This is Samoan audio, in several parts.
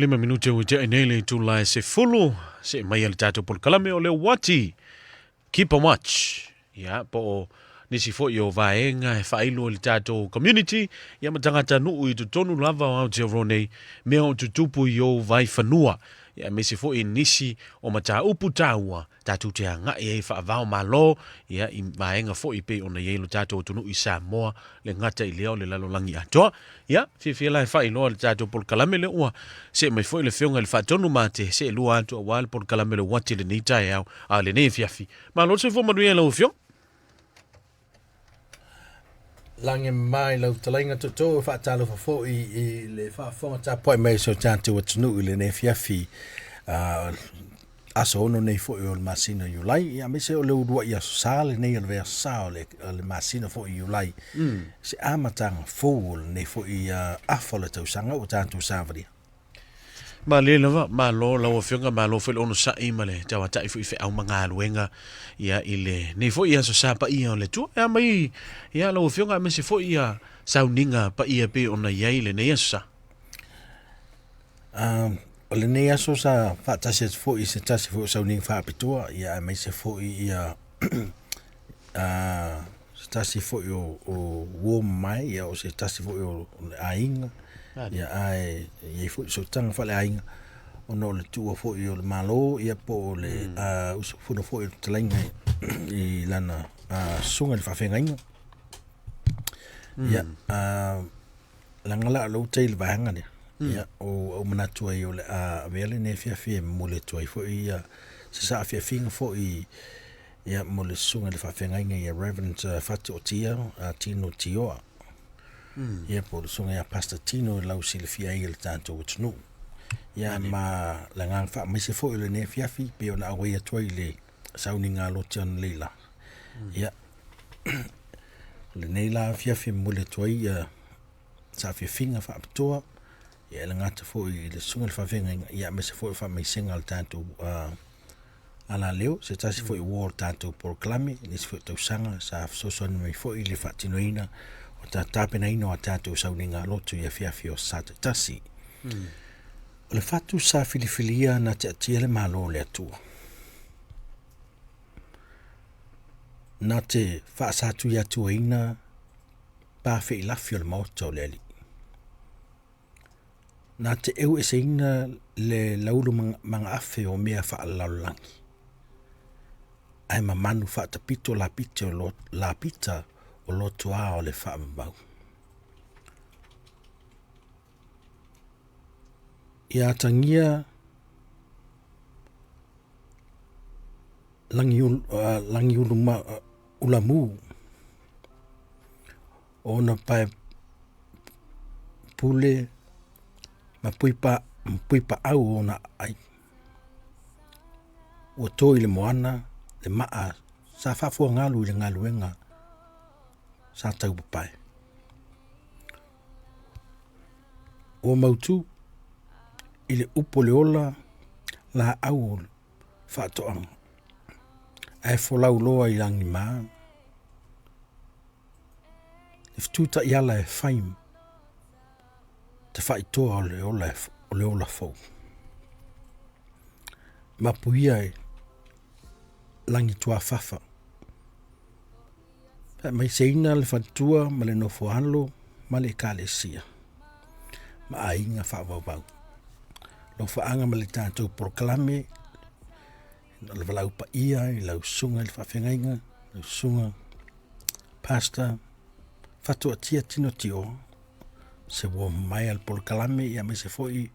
5 minute ua tea nei le itula e 10, see mai le tatou polokalame o le uati Keep a Watch. Ia, po o nisi foi o vaega e faailo i le tatou community, ia ma tagata nuu i totonu lava o Aotearoa nei, mea o tutupu i ou vaifanua. Ia, aemaise foi nisi o mataupu taua tatou te agai ai faavao Malo, ia, i vaega foi e pei ona i ai lo tatou atunuu i Samoa, le gata i lea o le lalolagi atoa. Ia, fiafia la e faailoa le tatou polokalame lea ua see mai foi le Afioga i le Faatonu ma te seelua atu aua le polokalame le uati lenei taeao, a lenei afiafi. Malo le soifua manuia i lau Afioga. Lagi e mama i lau fetalaiga toto, e faatalofa foi i le faafofoga tapuai mai o si o tatou atunuu i lenei afiafi aso 6 nei foi o le masina o Iulai, ia aemaise o le uluai aso Sa lenei o le vaiaso Sa o le, o le masina foi o Iulai, se amataga fou o lenei foi afa o le tausaga ua tatou savalia. Malie lava, malo lau Afioga, malo foi le onosai ma le tauatai foi i feau ma galuega ia i lenei foi aso Sa paia o le Atua. Ea mai ia lau Afioga aemaise foi ia sauniga paia pei ona i ai lenei aso Sa. O lenei aso sa faatasi atu foi i se tasi foi o sauniga faapitoa, ia aemaise foi ia se tasi foi o uo mamae, ia o se tasi foi o le aiga, ia ae i ai foi sootaga faaleaiga ona o le tuua foi o le Malo, ia po o le usufono foi o le fetalaiga i lana susuga i le faafeagaiga. Ia, leaga la o lea ua tai i le vaega lea, ia, ua ou manatu ai o le a avea lenei afiafi e momoli atu ai foi ia se saafiafiga foi ia mo le susuga i le faafeagaiga ia Reverend Fatu Otia Tino Tioa. Ia po o le susuga ia Pastor Tino e lau silafia ai e le tatou atunuu. Ia ma le agaga faamaise foi o lenei afiafi pei ona auai atu ai i le sauniga a Loti analeila. Ia, o lenei la afiafi e momoli atu ai ia saafiafiga faapitoa ia e le gata foi i le susuga i le faafeagaiga ia aemaise foi o faamaisega a le tatou alaleo, se tasi foi o uo o le tatou polokalame i nisi foi o tausaga sa fesoasoani mai foi i le faatinoina o le tapenaina o a tatou sauniga lotu i afiafi o Sa taitasi. O le fatu sa filifilia na te atia le Malo o le Atua. Na te faasatuiatuaina pafeilafi o le maota o le Alii. Na te eueseina le laulu magaafe o mea faalelalolagi, ae mamanu faatapito lapita o lapita o lotoa o le faavavau. Ia atagia lagi ulamu o ona pae pule ma puipaau o ona aai. Ua to i le moana le maa sa faafuagalu i le galuega sa taupapae. Ua mautu i le upu o le ola laau o le faatoaga ae folau loa i lagima le fetu taiala e fai tafaitoa o le ola o le ola fou. Mapuia e Lagituafafa, faamaiseina le faletua ma le nofo alo ma le ekalesia ma aiga faavauvau. Alofaaga ma le tatou polokalame o le valaau paia i lau susuga i le faafeagaiga, lau susuga Pastor Fatuatia Tino Tio, se ua mamae le polokalame aemaise foi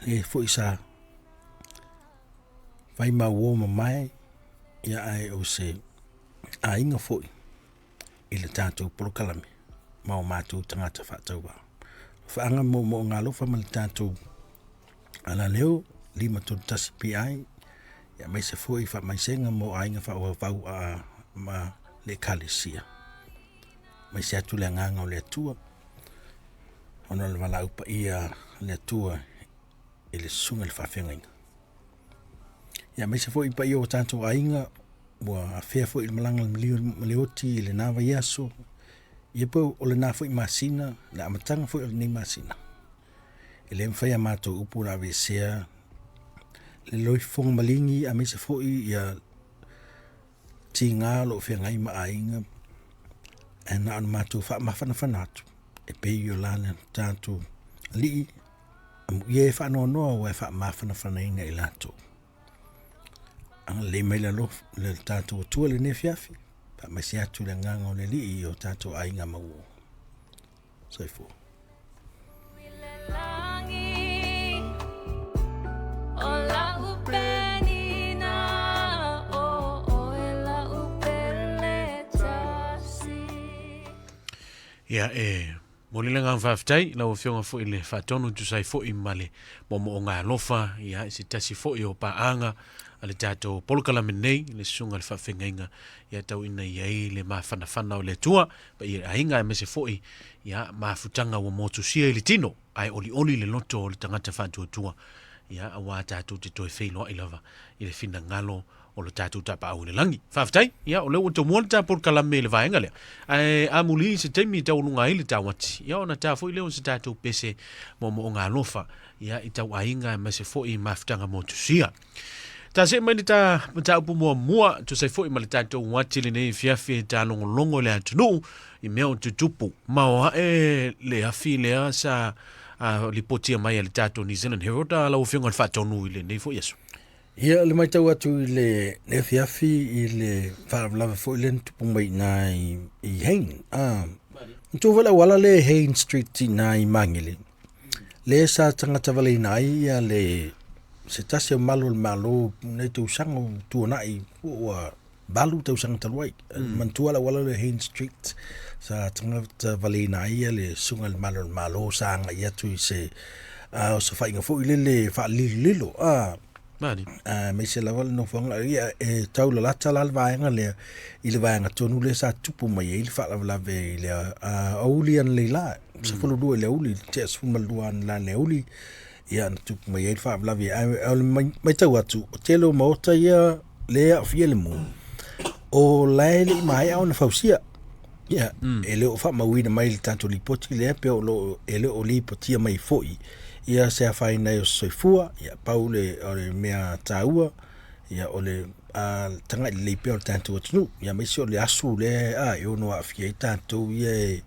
e foi sa fai ma uo mamae ia ae o se aiga foi i le tatou polokalame ma o matou tagata faatauvaa. Faaga moomooga alofa ma le tatou alaleo 531 PI aemaise foi faamaisega mo aiga faavauvau ma le Ekalesia. Aemaise atu le agaga o le Atua ona o le valaau paia a le Atua i le susuga i le faafeagaiga. Ia aemaise foi paia o tatou aiga ua afea foi i le malaga a le ma le oti i lena vaiaso, ia po o lena foi masina, le amataga foi o lenei masina. E le mafai a matou upu ona aveesea le loifofoga maligi aemaise foi ia tiga o lo o feagai ma aiga, ae na ona matou faamafanafana atu e pei o la le tatou Alii, amuia e faanoanoa aua e faamafanafanaina i latou. Agalelei mai le alofa le tatou Atua i lenei afiafi, faamaise atu le agaga o le Alii i o tatou aiga mauo. Soifua. Ia e momoli le agaga faafetai i lau Afioga foi i le faatonu e tusa ai foi ma le moomooga alofa ia i se tasi foi o paaga a le tatou polokalame nei le susuga i le faafeagaiga ia tauina i ai le mafanafana o le Atua paia i aiga aemaise foi ia mafutaga ua motusia i le tino ae olioli le loto o le tagata faatuatua ia aua tatou te toe feiloai lava i le finagalo o lo tatou Tapaau i le lagi. Faafetai, ia o lea ua tomua le ta polokalame i le vaega lea. Ae amuli i se taimi e taualuga ai le tauati, ia ona ta foi lea o se tatou pese moomooga alofa ia i tau aiga aemaise foi i mafutaga motusia. Ta see mai le ta mataupu muamua, tusa ai foi ma le tatou uati lenei afiafi e ta logologo i le atunuu i mea o tutupu. Ma o ae le afi lea sa lipotia mai e le tatou New Zealand Herald a lau Afioga i le Faatonu i lenei foi aso. Ia, o le matau atu i le afiafi i le faalavelave foi lea na tupu mai i ina i Hayne. Ah, manatua foi le auala lea i Hayne Street i ina i Magele. Lea sa tagata valeina ai ia le se tasi o malu o le Malo nei tausaga ua tuanai po ua 8 tausaga talu ai. Manatua le auala lea Hayne Street sa tagata valeina ai ia le susuga i le malu o le Malo sa agai atu i se osofaiga foi lele faalilolilo Mani. Aemaise lava le nofoaga ia e tau lalata la le vaega lea i le vaega tonu lea sa tupu mai ai le faalavelave i le aoauli analeila, 12 i le aoauli, tea 12 analeila i le aoauli, ia na tupu mai ai le faalavelave. Ae o le matau atu, o tele o maota ia lea e aafia le mu, o la e le i maea ona fausia. Ia, e le o faamauina mai i le tatou lipoti lea pe o lo e le o lipotia mai foi ia se afaina ai o se soifua. Ia, pau le o le mea taua, ia o le tagai lelei pea o le tatou atunuu, ia aemaise o le asu lea e ono aafia ai tatou ia e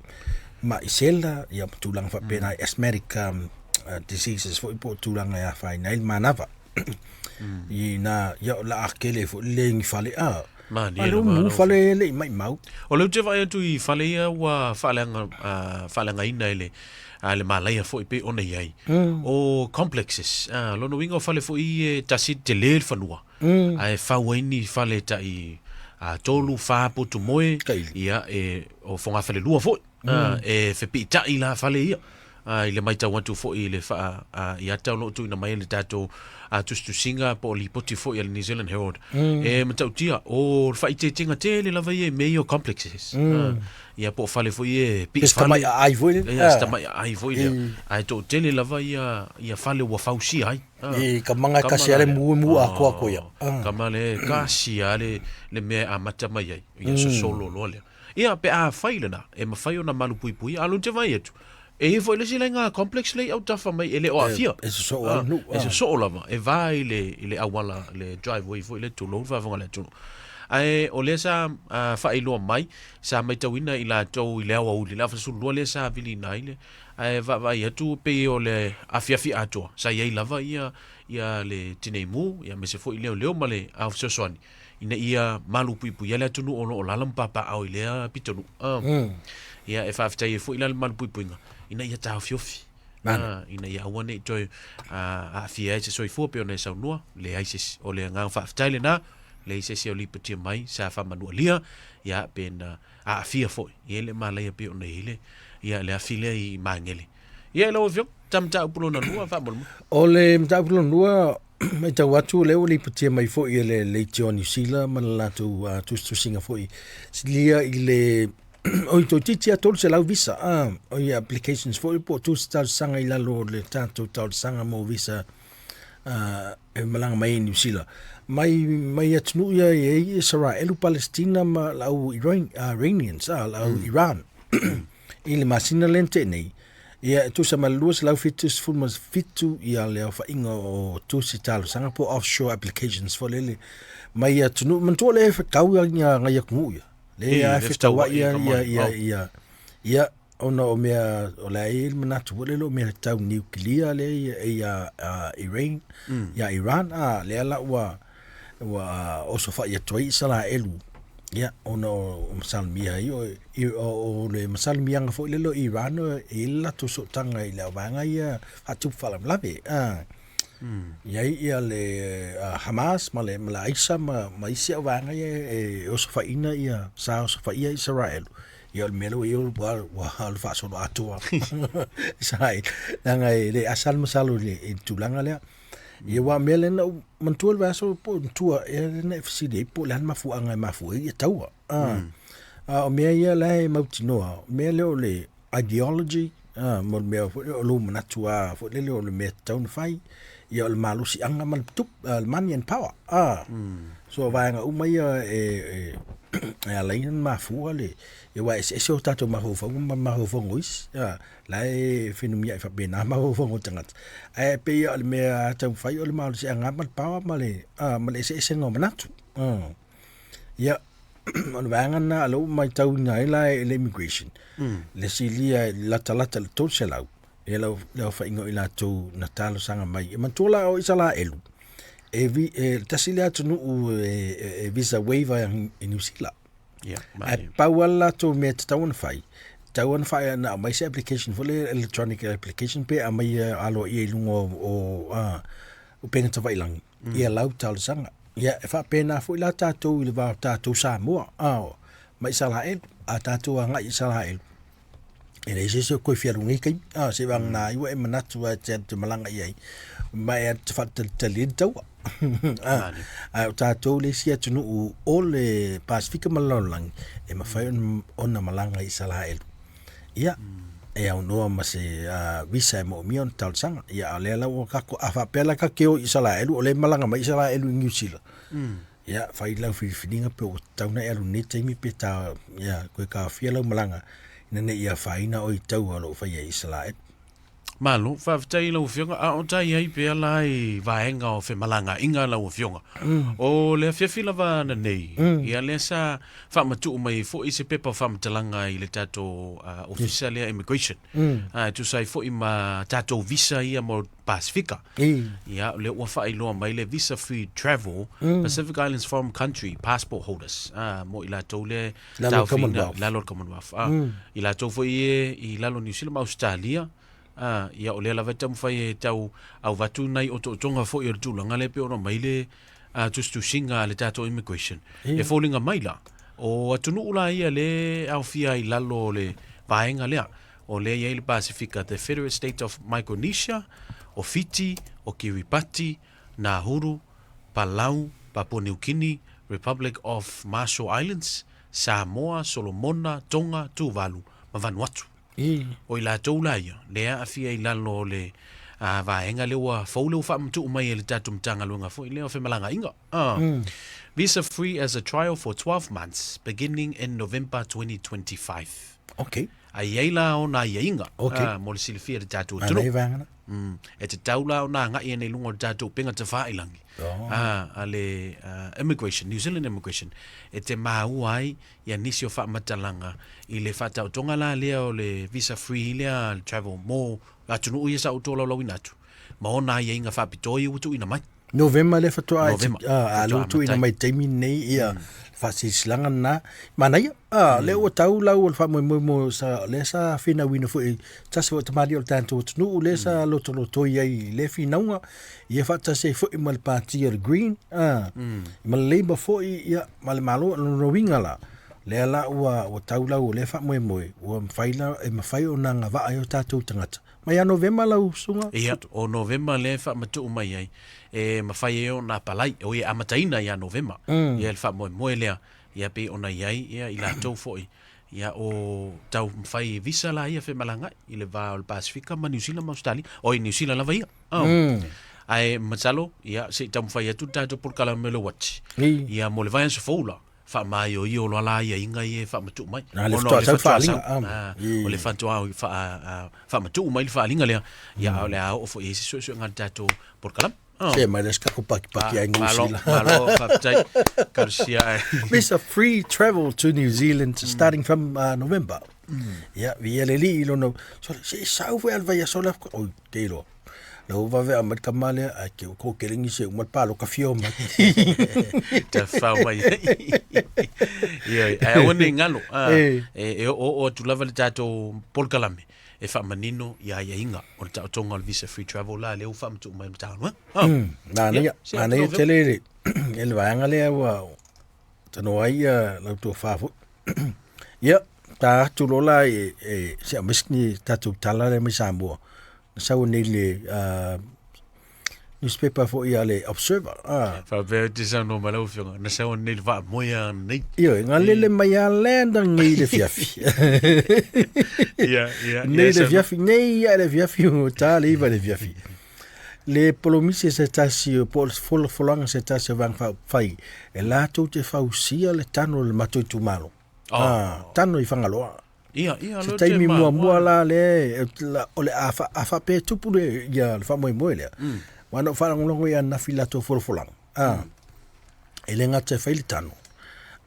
mai sela, ia ma tulaga faapena, asthmatic diseases foi po o tulaga e afaina ai le manava. I na, ia o le a tele foi le legi fale, a. Malie A lea le ua mu malo. fale e le i maimau. O lea ou te vaai atu i fale ia ua faaleaga, faaleagaina e le, le malaia foi pei ona i ai. O complexes, lona uiga o fale foi ia e tasi le tele le fanua, ae fau ai ni fale tai 3, 4 potu moe, Kaili. ia, e, o fogafalelua foi. E fepiitai la fale ia i le matau atu foi i le faa i ata o lo o tuuina mai e le tatou tusitusiga po o lipoti foi a le New Zealand Herald e matautia o le faaiteitega tele lava ia i mea ia o complexes ia po o fale foi ia e pii Se tamai fale aai foi lele. ia se tamai aai foi lea ae toatele lava ia ia fale ua fausia ai I ka manga e kasi a le mu e mu atoa atu ia. Kama le kasi a le le mea e amata mai ai ia sosolo loa lea. Ia, pe a fai lena, e mafai ona malupuipuia. A o lea ou te vaai atu, e i ai foi le isi laina complex lea i autafa mai e le o aafia. E sosoo lava le nuu. E sosoo lava, e va i le, i le auala, le driveway foi lea, tulou le faafofoga a le atunuu. Ae o lea sa faailoa mai, sa matauina i latou i le aoauli, le afa 12 lea sa viliina ai le, ae vaavaai atu pei o le afiafi atoa, sa i ai lava ia, ia le tineimu, ia aemaise foi leoleo ma le ao fesoasoani. ina ia malupuipuia le atunuu o lo o alaala ma papaaao i lea pitonuu. Ia, e faafetai ai foi la le malupuipuiga ina ia taofiofi, ina ia aua ne i toe aafia ai se soifua pei ona e saunoa, leai se isi. O le agaga faafetai lena, leai se isi o lipotia mai sa faamanualia, ia, pe na aafia foi i ai le malaia pei ona i ai le, ia, le afi lea i Magele. Ia, lau Afioga, ta mataupu lona lua faamolemole. O le mataupu lona lua, matau atu o lea ua lipotia mai foi e le Leitio a Niu Sila ma le latou tusitusiga foi silia i le oi toeitiiti lava 300 visa oi applications foi po o tusi talosaga i lalo o le tatou talosaga mo visa e malaga mai ai i Niu Sila mai mai atunuu ia e i ai Isaraelu, Palestina ma le au Iranians, le au Iran i le masina lea na tea nei. Ia, e tusa ma le 277 ia le aofaiga o tusi talosaga po o offshore applications foi lele mai atunuu. Manatua lea e fetau ia nai atunuu ia. Lea e fetauai ia ia ia ia ia ona o mea o la e i ai le manatu foi lele o mea tau niukilia lea e ia Iran, ia Iran, a lea la ua ua osofai atu ai Isaraelu, ia, ona o masalomia ai o, o le masalimiaga foi lele o Iran e i ai le latou sootaga i le auvaega ia faatupu faalavelave. A, i ai ia le Hamas ma le, ma le Aisa ma, ma isi auvaega ia e osofaiina ia, sa osofaia Isaraelu. Ia o le mea lea ua i ai ua, ua alu faasoloatoa Isaraelu, leaga e le asa le masalo i le, i le tulaga lea. Ia aua o mea lea na ou manatua le vaiaso po o matua ea lea na e fesili ai po o le a le mafuaaga e mafua ai ia taua. A, a o mea ia la e mautinoa, o mea lea o le ideology, a, mo le mea foi lea o lou manatu lava foi lele o le mea e tatau ona fai, ia o le malosiaga ma le tupe, le money and power. A, so o vaega uma ia e ala ai ona mafua le, aua e eseese o tatou mafaufauga ma mafaufauga o isi. A, la e fenumiai faapena mafaufauga o tagata, ae pei lava o le mea taumafai o le malosiaga ma le power ma le, ma le eseesega o manatu. Ia, o le vaega lena o lea ua matauina ai la e le immigration, le silia e latalata i le 300 ia le aofaiga o i latou na talosaga mai. E manatua la o Isaraelu, e tasi lea atunuu e visa waiver i Niu Sila. Ia, Ae pau lava le latou mea e tatau ona fai, tatau ona fai ona aumai se application foi lea electronic application pe aumai aloaia i luga o upega tafailagi ia lau talosaga. Ia e faapena foi la tatou i le va o tatou Samoa ma Isaraelu. A tatou agai i Isaraelu, e leai se isi o toe fia alu i lenei taimi, seivagana ai ua e manatu lava e te alu e te malaga i ai, ma e alu e te faatalitali ai le taua. Ae o tatou le isi atunuu o le Pasefika ma le lalolagi e mafai ona malaga i Isaraelu. Ia, e aunoa ma se visa e moomia ona talosaga. Ia, a o lea la ua tatou, a faapea la tatou te o i Isaraelu o lea e malaga mai Isaraelu i Niu Sila, Ia, fai lau filifiliga pe ua tatau ona e alu i lenei taimi pe ta, ia, toe taofia lau malaga ina ne i afaina oe i taua o lo o faia e Isaraelu. Malo, faafetai i lau Afioga, a o ta i ai pea la i vaega o femalagaaiga lau Afioga. O le afiafi lava ananei, ia lea sa faamatuu mai ai foi se pepa o faamatalaga i le tatou Ofisa lea Immigration, e tusa ai foi ma tatou visa ia mo Pasefika. Ia, o lea ua faailoa mai le Visa Free Travel Pacific Islands Foreign Country Passport Holders, mo i latou le Lalo o le Commonwealth. Lalo o le Commonwealth. I latou foi e i lalo o Niu Sila ma Ausetalia, ia o lea lava e taumafai e tau avatu nai otootoga foi o le tulaga lea e pei ona aumai le tusitusiga a le tatou immigration. E foliga mai la, o atunuu la ia lea e aofia ai i lalo o le vaega lea, O lea e i ai le Pasefika, The Federated States of Micronesia, o Fiti, o Kiribati, Nauru, Palau, Papua New Guinea, Republic of Marshall Islands, Samoa, Solomona, Tonga, Tuvalu ma Vanuatu. O i latou la ia, lea e aafia i lalo o le vaega lea ua fou lea ua faamatuu mai e le tatou Matagaluega foi lea o Femalagaaiga. Visa free as a trial for 12 months beginning in November 2025. Okay. A i ai la ona aiaiga okay. mo le silafia e le tatou atunuu. Anei vaega na. E tatau la ona agai ane i luga o le tatou upega tafailangi oh. a le immigration, New Zealand immigration, e te maua ai ia nisi o faamatalaga i le faataotoga la lea o le visa free lea travel mo atunuu ia sa ou tolaulauina atu ma ona aiaiga faapitoa ia ua tuuina mai. Novema lea faatoa a lea ua tuuina mai taimi lenei ia faasilasilaga lena. Manaia, lea ua tau lau o le faamoemoe mo sa lea sa finauina foi tasi foi o tamalii o le tatou atunuu lea sa lotolotoi ai i lea finauga ia faatasi ai foi ma le pati o le Green ma le Labour foi ia ma le Malo. O lona uiga la, lea la ua tau lau o lea faamoemoe ua mafai la e mafai ona agavaa ai o tatou tagata Mai ia Novema lau susuga? Ia, o Novema lea e faamatuu mai ai, e mafai ai ona apalai, oi e amataina ia Novema, ia le faamoemoe lea, ia pei ona i ai ia i latou foi, ia o taumafai visa la ia femalagaai i le va o le Pasefika ma Niu Sila ma Ausetalia, oi Niu Sila lava ia. Ae masalo, ia se i taumafai atu le tatou polokalame o le uati, ia mo le vaiaso fou la. Faamaioio loa la aiaiga ia e faamatuu mai. Na le Ona o faatoa le sau faatoa sau, faaaliga, a, o le faatoa faamatuu mai le faaaliga lea, ia a o le a oo foi i ai se suesuega a le tatou polokalame. Oh. Se mai le se tatou pakipaki ai Niu Malo, Sila. malo, faafetai. Talosia ae. Visa free travel to New Zealand starting from November. Ia, viia le alii i lona, sole, se i sau foi a le vaiaso lea, oi, te iloa. Lau vave a mai le tama lea, ae te ko kele nisi e uma le paloka fio mai. Ta fao mai. Ia, ae aua ne i galo. Ah, E. e oo atu lava le tatou polokalame e faamanino i aiaiga o le taotoga o le visa free travel la lea ua faamatuu mai e le Matagaluega. Ah. Manaia, Ia, se manaia atu lau tele le vaega lea ua tanoa ai ia lau tofa foi. Ia, ta atu loa la e se aumai ni tatou tala lea mai Samoa. Na sau nei le newspaper foi a le Observer. Ah. Faapea e te saunoa mai lau afioga, na sau nei le vaamoe a nei. Ioe, nga lele mai a lea nei le fiafi. Ia, ia, Nei ia, le saunoa. fiafi, nei ia le fiafi, o ta le iva le fiafi. Le polomise se tasi o po o le folafolaga se tasi o Vaega Faaupufai e latou te fausia le tano o le matou itumalo. Oh. Ah, tano i Fagaloa. Ia, ia, Se leo te taimi maua. muamua la lea, o le a faapea e tupu le, ia, le faamoemoe lea. Aua na ou faalogologo i ananafi i latou folafolaga. Ah, e le gata e fai le tano,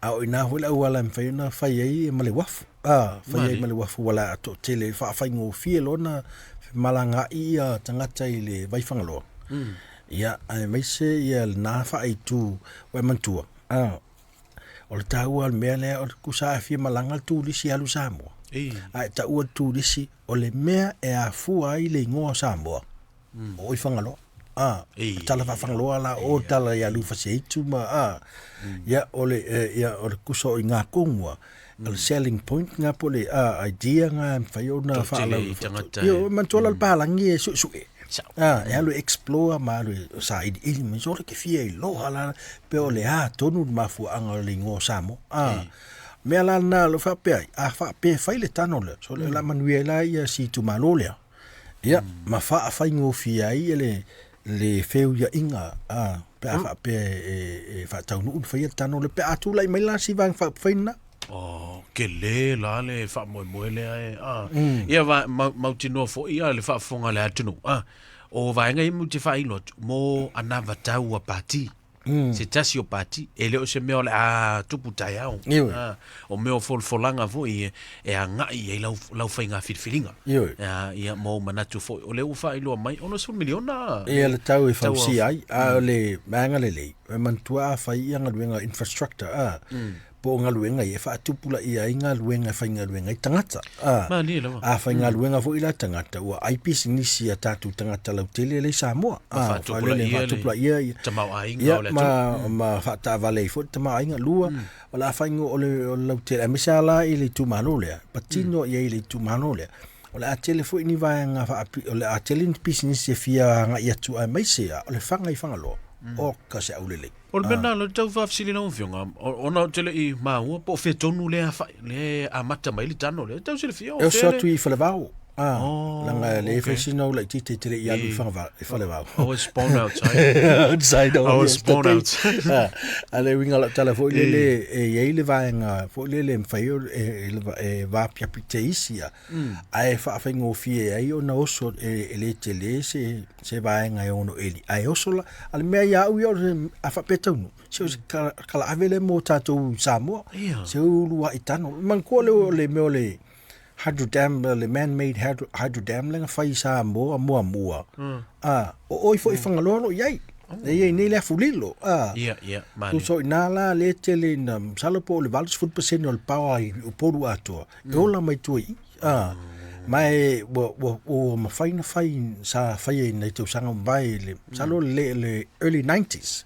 a o ina foi le auala e mafai ona fai ai ma le uafu. Ah, fai ai ma le uafu ua la toatele e faafaigofie loa ona femalagaai ia tagata i le vai Fagaloa. Ia, aemaise ia lena faaitu ua e manatua. Ah, o le taua o le mea lea, o le tusa a fia malaga le turisi e alu i Samoa. A e taua le turisi, o le mea e afua ai le igoa o Samoa, o i Fagaloa. Ah, tala faafagaloa la o tala ia Lufaseitu ma ah, ia o le ia o le tusa o i ngā kongua, o le selling point ngā po le idea ngā e mawhai ona Toatele whaalau i tangata Io, e. manatua la le palangi e suesue. Sao. Ah, e alu e explore ma alu e sailiili mai sole ke fia iloa la pe o le a tonu le mafuaaga o le igoa o Samoa. Ah, mea la lena o lo o faapea ai, a faapea e fai le tano lea, sole o le a manuia ai la ia si itumalo lea. Ia, ma faafaigofie ai le le feuiaiga a pe a faapea e faataunuu ona faia le tano lea pe a tulai mai la si vaega faaupufai lena. Oh, tele la le faamoemoe lea e, a. Ia va, mautinoa foi ia le faafofoga a le atunuu, a. O vaega ia matou te faailo atu mo anavatau a pati. Se tasi o pati, e le o se mea o le a tupu taeao. Ioe. A, o mea o folafolaga foi e agai i ai lau faiga filifiliga. Ioe. A, ia, ma ou manatu foi, o lea ua faailoa mai, 60 miliona. Ia le tau e fausia ai, a o le vaega lelei, e manatua a fai ia galuega infrastructure, a, po o galuega ia e faatupulaia ai galuega e faigaluega ai tagata. A, Malie lava. a faigaluega foi la tagata, ua ai pisinisi a tatou tagata lautele lea i Samoa. Ma A, faatupulaia faale le faatupulaia ia. tamaoaiga Ia, o le ma, atunuu. ma faataavale ai foi le tamaoaiga. Lua, o le a faigo o le, o le lautele, aemaise lava la i le itumalo lea, patino i ai i le itumalo lea. O le a tele foi ni vaega faapi, o le a tele ni pisinisi e fia agai atu aemaise a, o le faga i Fagaloa, o ka se aulelei. O le mea lena o lea tau faafesili lau afioga, ona ou te le i maua po o fea tonu lea lea amata mai le tano lea. Tau silafia o E oso fea le atu i Falevao. Ah, Oh, leaga le okay. fai sina o laitiiti e te le i alu i i Falevao. I was born outside. Outside, oh, I was yes, born the outside. Ah, a le uiga o lau tala foi lele, e i ai le vaega foi lele e mafai ona e vaapiapi te isi ia. Ae faafaigofie ai ona oso e le tele se vaega e ono eli. Ae oso la, a le mea ia au ia o le a faapea taunuu, se o se kalaave lea mo tatou Samoa. Ia. Se ulu ai tano. Manatua le o le mea o le hydro dam, le man-made hydro dam lea na fai i Samoa muamua. Ah, o oi foi i Fagaloa lo i ai. E i ai nei le afulilo. Ah. Ia, ia, malie. Tusa o ina la le tele ina masalo po o le 80% o le power i Upolu atoa. E ola mai tua i i. Ah. Ma e ua mafai ona fai sa faia i nai tausaga ua mavae i le masalo le early 90s.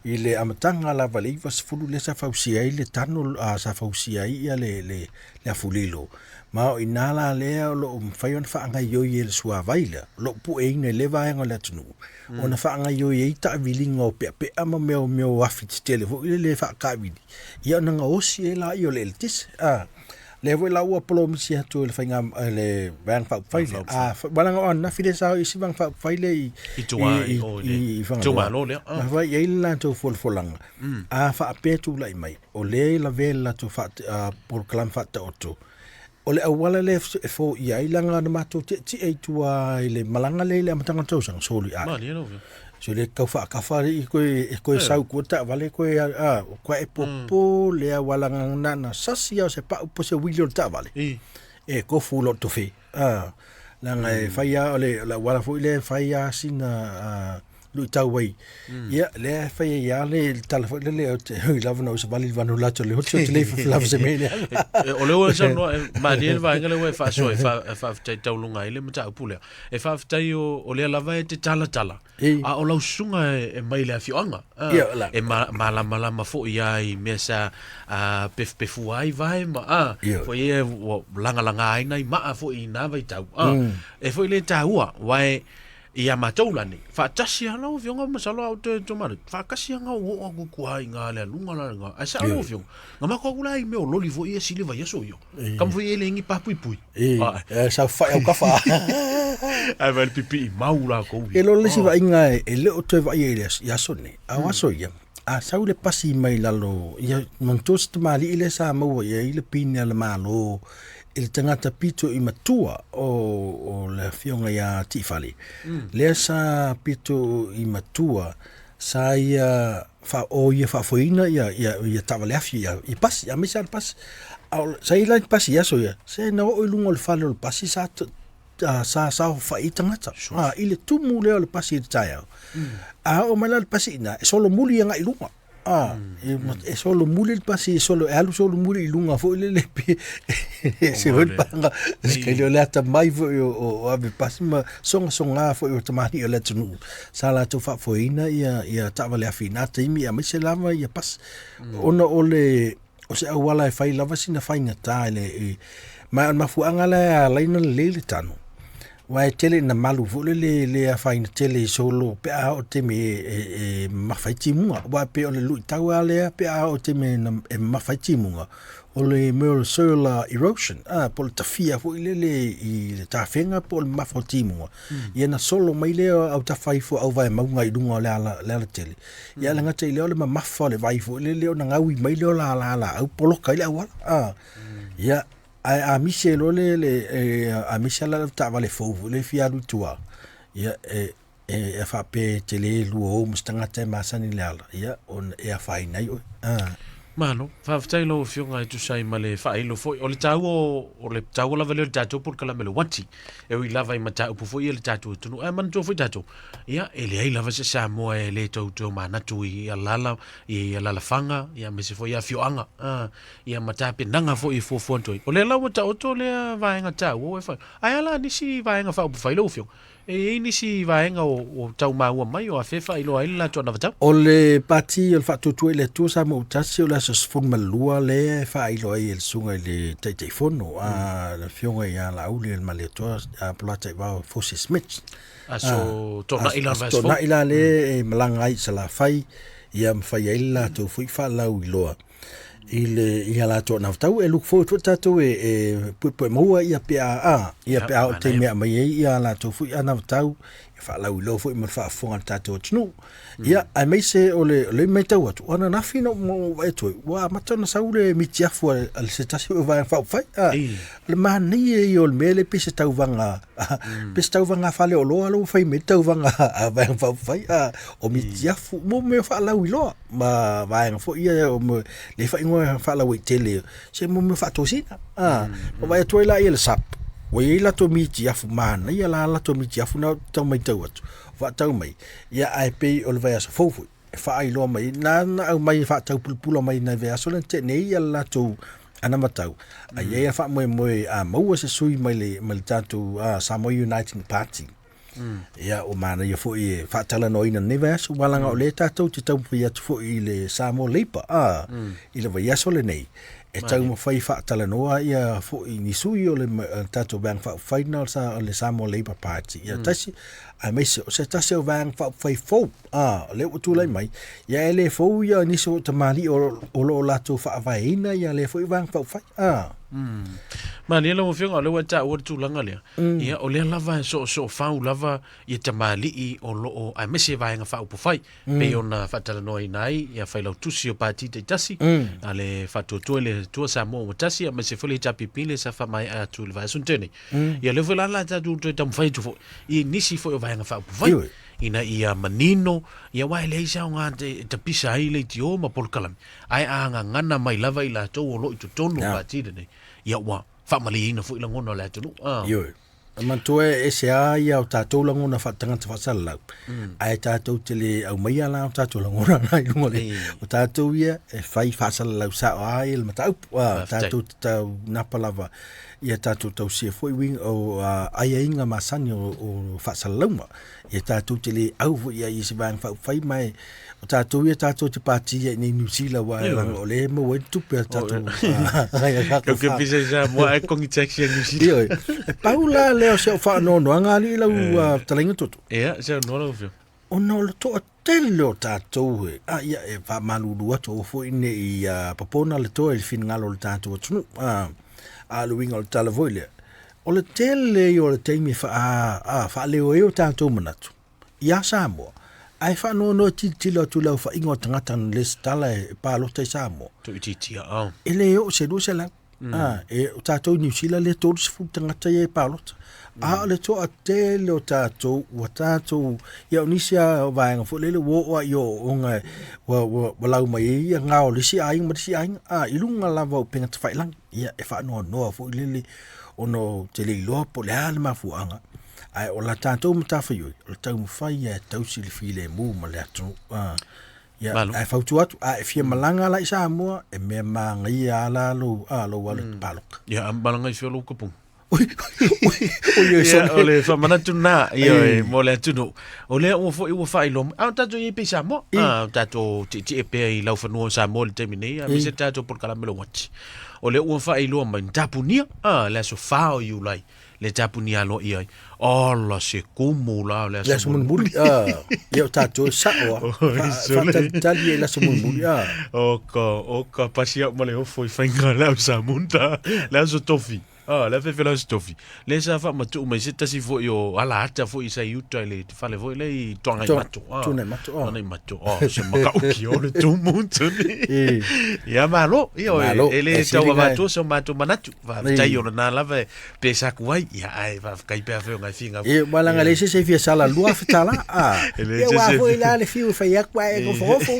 I le amataga lava i le 90 lea sa fausia ai le tano, sa fausia ai ia le afulilo. Ma o ina la lea o loo mafai ona faagaioi e le suavai lea, o loo pueina i le vaega o le atunuu, ona faagaioi ai taaviliga o peapea ma mea o mea o afi tetele foi lele e faataavili, ia ona gaosi ai laia o le eletise. Ah, Lea foi la ua polomisi atu e le faiga e le Vaega Faaupufai lea. A walaga o ananafi lea sa o i isi Vaega Faaupufai lea i I tua i o i le i Fagaloa. itumalo lea. Na fai i ai le latou folafolaga, a faapea tulai mai, o lea e lavea le latou polokalame faataoto, o le auala lea e foia ai leaga na matou tietie i tua i le malaga lea i le amataga o le tausaga, soli ae. Malie lau afioga. So le tau faakafa alii koe e koe sau kua taavale koe a koe e popo le auala na na sasi a o se pau po se wili o le taavale. E kofu lo tofe. A leaga e fai a o le o le auala foi lea e fai a sina luitau ai. Ia lea e fai ai a le tala foi lele o te oi lava na ou savali i le vanu lato le hoto te le fafalava se mea lea. O lea ua saunoa e malie le vaega lea ua e faasoa e faafetai tauluga ai le mataupu lea. E faafetai o lea lava e te talatala, a o lau susuga e mai le afioaga, e malamalama foi lava i mea sa pefupefua ai vae ma a, foi ia ua lagalaga ai nai maa foi i na vaitau. E foi le taua, aua e ia matou la nei, faatasi lava lau Afioga, masalo a ou toe manatu, faatasi lava na ou oo atu i tua i ina le aluga la lena. Ae sao lau Afioga, na matou atu la i mea o loli foi ia sili vaiaso ia. Kama foi e le ni papuipui. E saofafai au kafa. Ae vai le pipii mau lakou. E lo le isi vaaiga e le o toe vaaia i le i aso nei. A o aso ia, a sau le pasi mai lalo, ia manatua se tamalii lea sa maua i ai le pine a le Malo i le tagata pito i matua o le afioga ia Tiifale. Lea sa pito i matua sa ia fa, o ia faafoeina ia, ia, ia taavale afi ia, i pasi, aemaise lava le pasi. A o, sa i ai la ni pasi i aso ia, se na oo i luga o le fale o le pasi sa sa saofai ai tagata. A, i le tumu lea o le pasi i le taeao. A oo mai la le pasi i ina, e solomuli agai i luga. A, e solomuli le pasi, e solo, e alu solomuli i luga foi lele pe se foi le paga, se kai leo le atamai foi o ave pasi ma sogasoga foi o tamalii o le atunuu sa latou faafoeina ia ia taavale afi i na taimi aemaise lava ia pasi. Ona o le o se auala e fai lava sina faigata i le ma o le mafuaaga lea e ala ai ona lelei le tanu, aua e tele ina malu foi lele e le afaina tele i solo pe a oo i le taimi e mamafa ai timuga. Aua e pei o le luitau lava lea pe a oo i le taimi e mamafa ai timuga, o le mea o le soil erosion, po o le tafia foi lele i le tafega po o le mamafa o timuga, ia ona solo mai lea o autafa ifo o auvaemauga i luga o le alatele. Ia ae le gata i lea o le mamafa o le vai foi lele ona gaui mai lea o lala laau poloka ai le auala. Ia, ae a misi ai loa le a misi lava la le taavale fou foi lea e fia alu i tua, ia e faapea e te le lua ou ma se tagata e masani i le ala, ia ona e afaina ai oe. Malo, faafetai lau Afioga e tusa ai ma le faailo foi. O le taua o le taua lava lea o le tatou polokalame o le uati, e ui lava i mataupu foi ia le tatou atunuu, ae manatua foi tatou, ia e leai lava se Samoa e le tou toe manatu i alala, i alalafaga, ia aemaise foi afioaga. Ia ma tapenaga foi e fuafua atu ai. O lea la ua taoto lea vaega taua ua e fai. Ae a la nisi vaega faaupufai lau Afioga? E i ai nisi vaega o tau maua mai o afea e faailoa ai le latou anavatau? O le Pati o le Faatuatua i le Atua Samoa Autasi o le aso 12 lea e faailoa ai e le Susuga i le Taitaifono a le Afioga ia Laauli Malietoa Polataivao Fosi Smith. Aso Toonai la Aso Toonai la lea e malaga ai i Salafai ia ma fai ai le latou foi faalauiloa. I le i a latou anavatau e look forward foi tatou e puepue maua ia pe a a ia pe a oo i le taimi e aumai ai ia latou foi anavatau e faalauiloa foi mo le faafofoga a le tatou atunuu. Ia aemaise o le o le matau atu o ananafi na ou vaai atu ai ua amata ona sau le mitiafu a le se tasi o Vaega Faaupufai. O le manaia ia o le mea lea pei se tauvaga pei se tauvaga faleoloa la ua fai mai le tauvaga a Vaega Faaupufai o mitiafu mo mea faalauiloa. ma vaega foi ia o le faaigoa faalauaitele se mo mea faatosina a ma vaai atu ai la ia le SAP ua i ai latou mitiafu manaia la latou mitiafu na tau matau atu faatau mai ia ae pei o le vaiaso fou foi e faailoa mai na na aumai e faataupulapula mai nai vaiaso lea na tea nei ia le latou anavatau ae i ai a faamoemoe a maua se sui mai le tatou Samoa United Party Ia, ua manaia foi e faatalanoaina lenei vaiaso, aua leaga o lea tatou te taumafai atu foi i le Samoa Labour, a, i le vaiaso lenei, e taumafai faatalanoa ia foi ni sui o le tatou Vaega Faaupufai lena o le Samoa Labour Party. Ia, tasi, aemaise o se tasi o Vaega Faaupufai fou, a, o lea ua tulai mai, ia e le fou ia nisi o tamalii o lo o latou faavaeina ia lea foi Vaega Faaupufai, a. Malie lau Afioga, o lea ua e taua le tulaga lea. Ia, o lea lava e soosoofau lava ia tamalii o lo o, aemaise vaega faaupufai, pei ona faatalanoaina ai ia failautusi o pati taitasi, a le Faatuatua i le Atua Samoa ua tasi, aemaise foi le HRPP lea sa faamaea atu i le vaiaso na tea nei. Ia, o lea foi la o le a tatou toe taumafai atu foi i nisi foi o vaega faaupufai. Ioe. Ina ia manino, ia aua e leai se aoga e tapisa ai leitio ma polokalame, ae a gagana mai lava i latou o lo o i totonu o pati lenei, ia ua faamalieina foi lagona o le atunuu. Ah. Ioe. E manatua e ese lava ia o tatou lagona faatagata faasalalau, ae tatou te le aumaia la o tatou lagona na i luga o le, o tatou ia e fai faasalalau sao lava ia le mataupu. Ah, tatou te taunapa lava ia tatou tausia foi uiga o aiaiga masani o faasalalauga. Ia tatou te le au foi i ai i se vaega faaupufai ma e o tatou ia tatou te pāti ai i nei Niu Sila aua e leaga o lea e maua ai le tupe a tatou Kau ke pisa i Samoa ae kongi taxi a Niu Sila. Ioe. E pau la lea o si au faanoanoaga alii lau fetalaiga Toto. Ia, saunoa lau afioga. Ona o le toatele o tatou e, a ia e faamalulu atu aua foi ne i papona le toe i le finagalo o le tatou atunuu. A, a o le uiga o le tala foi lea, o le tele ia o le taimi e faaleo ai o tatou manatu iā Samoa, ae faanoanoa e tilotilo atu i le aofaiga o tagata na lesitala e palota i Samoa. Tuuitiitia, a. E le oo se 200. A, e, o tatou i Niu Sila lea 30 tagata ia e palota. A o le toatele o tatou, ua tatou, ia o nisi lava o vaega foi lele ua oo lava i ooooga ua, ua, ua lau mai ai ia gao o le isi aiga ma le isi aiga. A, i luga lava o upega tafailagi, ia e faanoanoa foi lele ona ou te le iloa po o le a le mafuaaga, ae o la tatou matafaioi, o le taumafai ia e tausi le filemu ma le atunuu. A, ia, Malo. ae fautua atu, a e fia malaga la i Samoa, e mea manaia lava la lou, a, lou alu e te palota. Ia, a malaga i fea lou kapuga? Oi, oi, oi, Ia, sole. o le faamanatu lena, ia, e, mo le atunuu. O lea ua foi ua faailoa mai, a o tatou i ai pea i Samoa, a o tatou tietie pea i laufanua o Samoa i le taimi nei, aemaise le tatou polokalame o le uati. O lea ua faailoa mai, na tapunia, a, le aso 4 o Iulai, le tapunia aloaia ai. Ala se kumu la o le Le aso aso mulimuli, a, ia o tatou e sao lava. Oi, sole. Faatalitali ai i le aso mulimuli, a. O ka, o ka pasi au ma le ofo i faiga le au Samunta, le aso tofi. Ah, le afefe le aso tofi. Le sa faamatuu mai se tasi foi o ala ata foi sa i uta i le fale foi le i Tuanaimato. Ah, Tuanaimato, ah. Tuanaimato. Oh, se makauki o le tumu tuni. E. Ia malo, ia o Malo. e le E tau sili nai. avatua so matou manatu. Faafetai Ei. o lena lava e pe saku ai, ia ae faafetai pe afio ngai finga. E, ua leaga le se se fia sala $2,000, a. E le Ia se ua se foi la le fiu e fai atu ae nofonofo.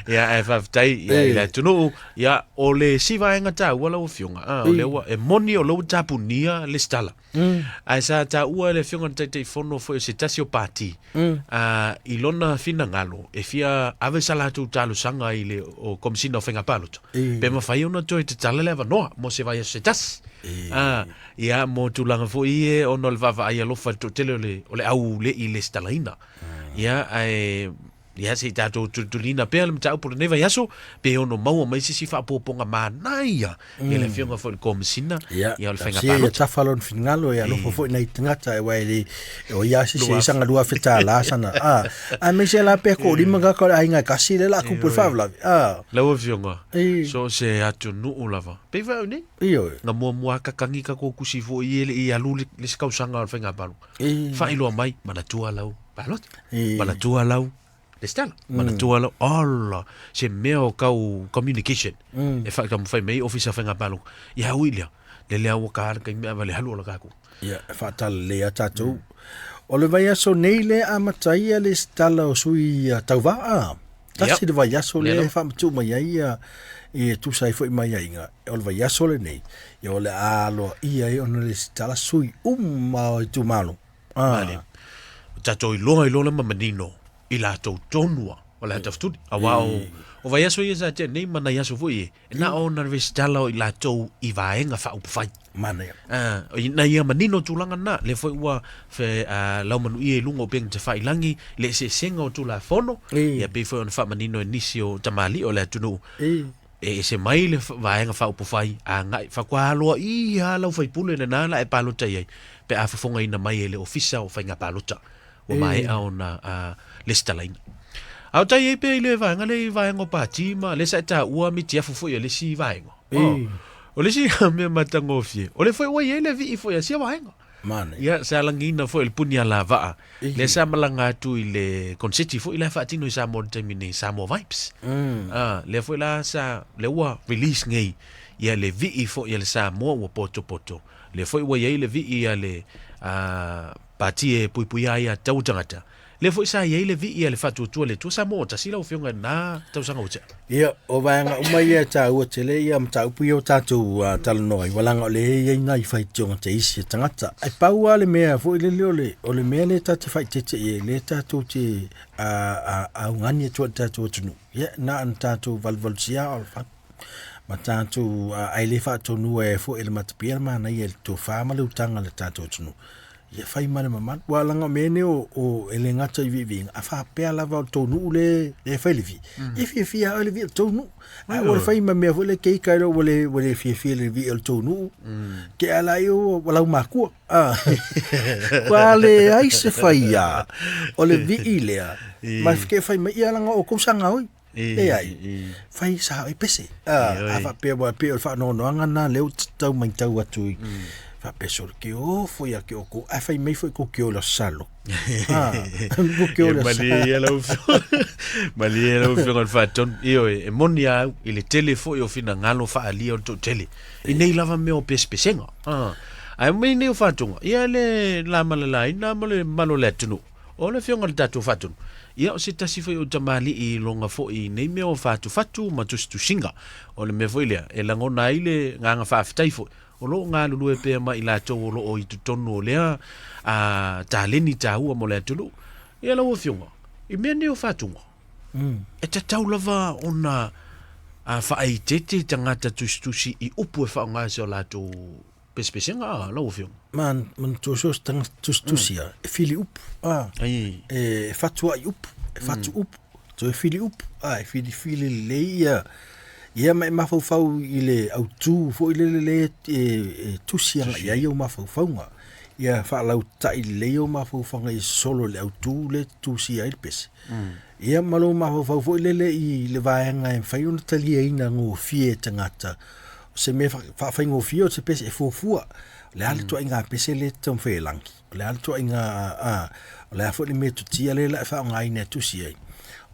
Ia ae faafetai ia i E. le atunuu. Ia o le isi vaega taua lau afioga, a o lea ua e moni o lea ua tapunia le lesitala. Ae sa taua e le afioga i le Taitaifono foi o se tasi o pati, a, i lona finagalo e fia ave sa latou talosaga i le o Komesina o Faiga Palota, pe mafai ona toe tatala le avanoa mo se vaiaso se tasi. A, ia mo tulaga foi ia ona o le vaavaai alofa i le toatele o le, o le au le i lesitalaina. Ia, ae Ia, se i tatou tulituliina pea le mataupu o lenei vaiaso, pe ono maua mai se isi faaopoopoga manaia i le Afioga foi i le Komesina, Ia, ia o le faiga tausia ia palota. tafa lona finagalo e alofa foi nai tagata aua e le o ia se se sanga $2,000 sana. A, aemaise la pe ko lima kaka o le aiga e kasi le la kupu le faalavelave. A, Lau Afioga, e, so o se atunuu lava, pei foi au nei, ioe. na muamua kakangi ka kou kusi foi e le i alu le isi kausaga o le faiga palota. E, Faailoa mai, manatua lau palota, e, manatua lau lesitala, manatua lau, ala, se mea o kau communication, e whaakamawhai mai ofisa whainga palota. Ia ui lea, le lea ua ka ala kai mea wale halu o la kākou. Ia, e faatalelei lava tatou. O le vaiaso nei lea e amata ai le lesitala o sui tauvā. Tasi Yep. le vaiaso Lea lea e lava. faamatuu mai ai ia e tusa ai foi ma aiaiga. O le vaiaso lenei, ia o le a aloaia ai ona lesitala sui uma o itumalo. Male. O tatou iloa iloa le ma manino i latou tonua o le atafutuli. Aua o, o vaiaso ia sa tea nei ma nai aso foi e, e na o na resitala o i latou i vaega faaupufai. Manaia. Ina ia manino tulaga na, lea foi ua fe, laumanuia i luga o upega tafailangi, le eseesega o Tulafono, ia pei foi ona faamanino e nisi o tamalii o le atunuu. E ese mai le vaega faaupufai agai faatoa aloaia lau faipule lena la e palota i ai pe a fofogaina mai e le Ofisa o Faiga Palota ua maea ona lesitalaina. A o tai ai pea i le vaega lea i vaega o pati ma lea sa e taua mitiafu foi o le isi vaega. O le isi mea matagofie, o lea foi ua i ai le vii foi a sia vaega. Manaia. Ia, sa lagiina foi e le puni alavaa, lea sa malaga atu i le konseti foi la e faatino i Samoa i le taimi nei, Samoa Vibes. Ah, lea foi la sa, lea ua release nei ia le vii foi a le Samoa ua potopoto. Lea foi ua i ai le vii a le Pati e puipuia ai aiatatau a tagata. Lea foi sa i ai le vii a le Faatuatua i le Atua Samoa o tasi lau Afioga i lena tausaga ua tea. Ia, o vaega uma ia e taua tele ia mataupu ia ua tatou talanoa ai, ua leaga o lea e i ai nai faitioga te isi a tagata. Ae pau lava le mea foi lele o le, o le mea lea ta te faaeteete i ai, lea tatou te augani atu ai i le tatou atunuu, ia, na ona tatou valuvalusia o le fatu ma tatou, ae le faatonua ai foi e le matapia le manaia i le tofa ma le utaga a le tatou atunuu. Ia fai ma le mamalu. Aua leaga o mea nei o, o e le gata i viiviiga, a faapea lava o le tou nuu le, le fai le vii, mm. E fiafia lava le vii o le tou nuu. A ua fai ma mea foi le ke ika ua le, ua le fiafia le vii o le tou nuu. Ke ala ai ua, ua lau makua. Ah. Ua le ai se fai ia. O le vii lea. Ma ke fai mai ia langa o kou sanga oi. Leai, fai sa ai pese. A faapea ua pei o le faanoanoaga lena lea ou te tau matau atu i faapea sole ke ofo ia ke oko ae fai mai foi ko ke o le salo. Ko ke o le salo. Malie ia lau afioga. Malie ia lau afioga i le faatonu. Ioe, e moni lava au i le tele foi o finagalo faaalia o le toatele i nei lava mea o pesepesega. Ae mai nei o faatoga, ia le lamalalaina ma le mamalu o le atunuu. O le afioga i le tatou Faatonu, ia o se tasi foi o tamalii i loga foi i nei mea o fatufatu ma tusitusiga. O le mea foi lea e lagona ai le agaga faafetai foi o lo o galulue pea ma i latou o lo o i totonu o lea taleni taua mo le atunuu. Ia lau afioga, i mea nei o fatuga, e tatau lava ona faaeteete tagata tusitusi i upu e faaaoga i se latou pesepesega a lau afioga. Ma manatua so se tagata tusitusi a, e fili upu, a, e fatuai upu, e fatu upu, toe fili upu, a, e filifili lelei ia, ia ma e mafaufau i le autu foi lele lea e tusi agai i ai ou mafaufauga. Ia faalauta'i lelei ou mafaufauga ia sosolo i le autu lea e te tusia ai le pese. Ia ma lou mafaufau foi lele i le vaega e mafai ona taliaina gofie e tagata O se mea faafaigofie o se pese e fuafua. O le a le ituaiga pese lea e te taumafai e lagi? O le a le ituaiga, a, o le a foi le metotia lea la e faaaogaina e tusi ai?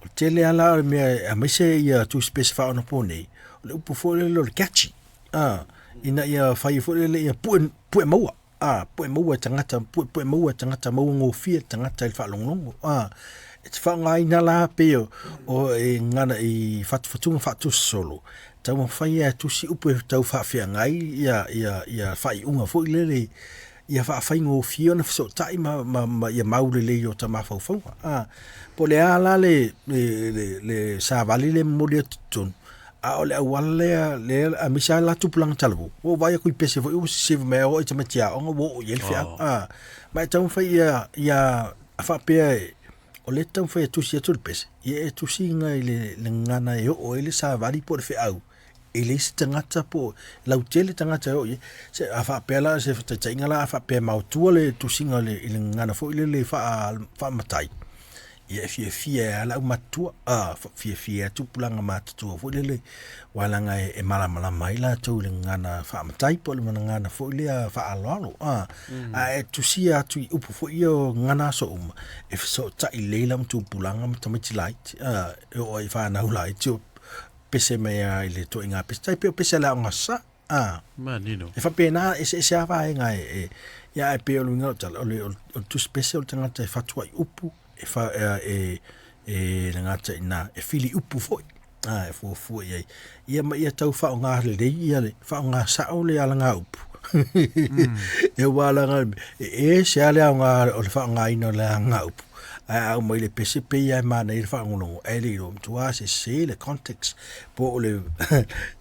O le tele lava la o le mea aemaise ia tusi pese faaonapo nei, o le upu foi lele o le catchy, a, ina ia fai foi lele ia pue, pue maua. A, pue maua e tagata, pue, pue maua e tagata, maua gofie le tagata i le faalogologo. A, e te faaaogaina la pei o, o e gana i fatufatuga faatusi solo, taumafai lava e tusi upu e tau faafeagai ia, ia, ia faaiuga foi lele, ia faafaigofie ona fesootai ma, ma, ma ia mau lelei i ota mafaufauga. A, po o le a la le, le, le, le savali lea e momoli atu i totonu, A o le auala lea, lea aemaise lava la tupulaga talavou, ua ou vaai atu i pese foi ua sisiva mai oo i tamaiti aoga ua oo i ai le feau. Oh. Ma e taumafai ia, ia a faapea e, o lea e taumafai e tusi atu le pese, ia e tusiga i le, le gagana e oo ai le savali po o le feau e leai se tagata po o lautele tagata e oo i ai. Se, a faapea la se faataitaiga la a faapea e maotua le tusiga i le, i le gagana foi lele faa, faamatai, Ia e fiafia ai lava le aumatutua, a, fiafia ai tupulaga matutua foi lele, aua leaga e malamalama ai latou i le gagana faamatai po o le gagana foi lea faaaloalo, a. Ae tusia atu i upu foi ia o gagana aso uma, e fesootai lelei la ma tupulaga ma tamaiti laiti, a, e oo ai i fanau laiti o pese mai lava i le ituaiga pese, tai pei o pese a le aoga sa. A. Manino. E faapena, e eseese lava vaega e, e, ia ae pei o le uiga o le tala, o le, o le tusi pese o le tagata e fatuai upu, e fa, e, e, e le gata i ina, e fili upu foi, a, e fuafua i ai. Ia ma ia tau faaaoga lelei ia le, faaaoga sao le alagaupu. E aua leaga e ese lava le aoga o le faaaogaina o le alagaupu, ae a aumai le pese pei lava e manaia le faalogologo, ae le iloa e matua sese le context po o le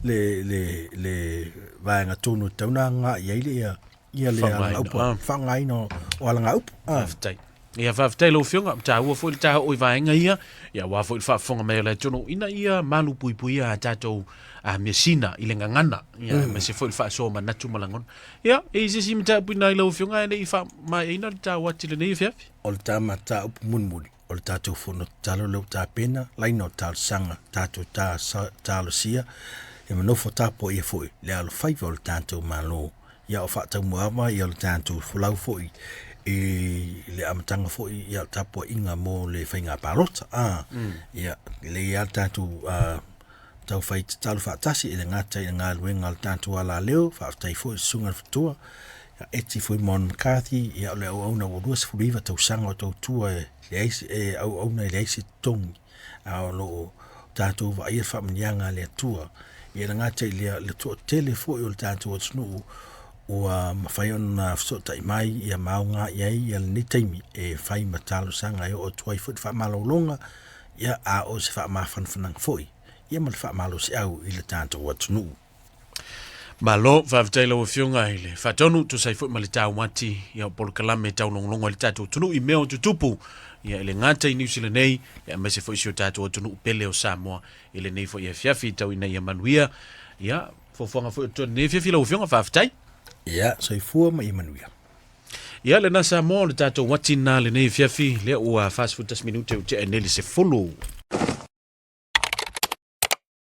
le le le vaega tonu e tatau ona agai i ai le ia ia le alagaupu, faaaogaina o alagaupu. Faafetai. Ia faafetai lau Afioga, taua foi le taoo i vaega ia, ia aua foi le faafofoga mai o le atunuu ina ia malupuipuia a tatou measina i le gagana, ia aemaise foi le faasoa manatu ma lagona. Ia, e i ai se isi mataupu inā i lau Afioga ae le i faamaeaina le taua atu i lenei afiafi? O le ta mataupu mulimuli, o le tatou fono tatalo lea ua tapena, laina o talosaga, tatou talosia. le manofo tapuaia foi le alofaiva o le tatou Malo. Ia o faataumuaava ia o le tatou folau foi i le amataga foi ia o le tapuaiga mo le faiga palota. A, mm. Ia, lei a le tatou taufai tatalo faatasi e le gata i le galuega a le tatou alaleo, faafetai foi i le Susuga i le Faletua, ia Eti Fuaimoana McCarthy, ia o le auauna ua 29 tausaga o tautua e leai e auauna e leai se totogi, a o lo o tatou vaaia le faamanuiaga a le Atua. Ia e le gata i lea, le toatele foi o le tatou atunuu ua mafai ona fesootai mai ia ma aoga i ai ia lenei taimi e fai ma talosaga e oo atu ai foi le faamalologa ia a o se faamafanafanaga foi ia ma le faamalosiau i le tatou atunuu. Malo, faafetai lau Afioga i le faatonu, tusa ai foi ma le tauati ia o polokalame taulogologo ai le tatou atunuu i mea o tutupu ia i le gata i Niu Sila nei, ia aemaise foi si o tatou atunuu pele o Samoa i lenei foi afiafi tau ina ia manuia. Ia, fuafuaga foi o totoe lenei afiafi lau Afioga, faafetai. Ia, soifua ma ia manuia. Ia, lena Samoa o le tatou ati lena lenei afiafi, lea ua 41 minute ua tea nei le 10.